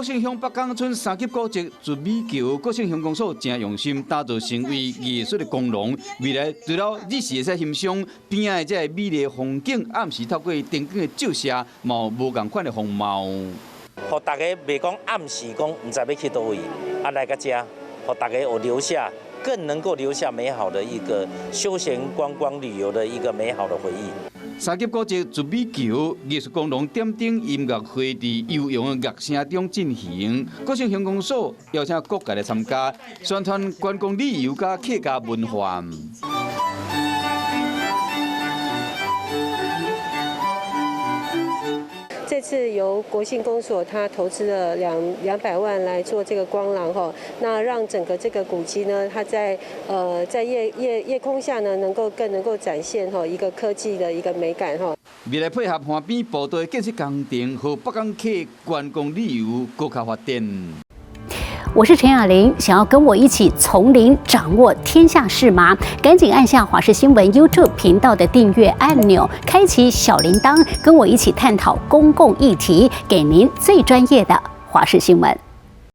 姓鄉北港村三級古蹟絕美橋，國姓鄉公所誠用心打造成為藝術的光廊。未來除了日時會使欣賞邊仔的這个美麗風景，暗時透過燈光的照射，嘛有無仝款的風貌。予大家袂講暗時講毋知欲去佗位，啊來到遮，予大家有留下，更能夠留下美好的一個休閒觀光旅遊的一個美好的回憶。三級古蹟絕美橋藝術光廊點燈音樂會佇悠揚的樂聲中進行，國姓鄉公所邀請各界來參加，宣傳觀光旅遊佮客家文化。這次由國姓公所他投資了200萬來做這個光廊吼，那讓整個這個古蹟呢，它在夜空下呢，能夠更能夠展現吼一個科技的一個美感吼。未來配合岸邊步道的建設工程，予北港客觀光旅遊閣較發展。我是陳雅玲，想要跟我一起從零掌握天下事嗎？趕緊按下華視新聞 YouTube 頻道的訂閱按鈕，開啟小鈴鐺，跟我一起探討公共議題，給您最專業的華視新聞。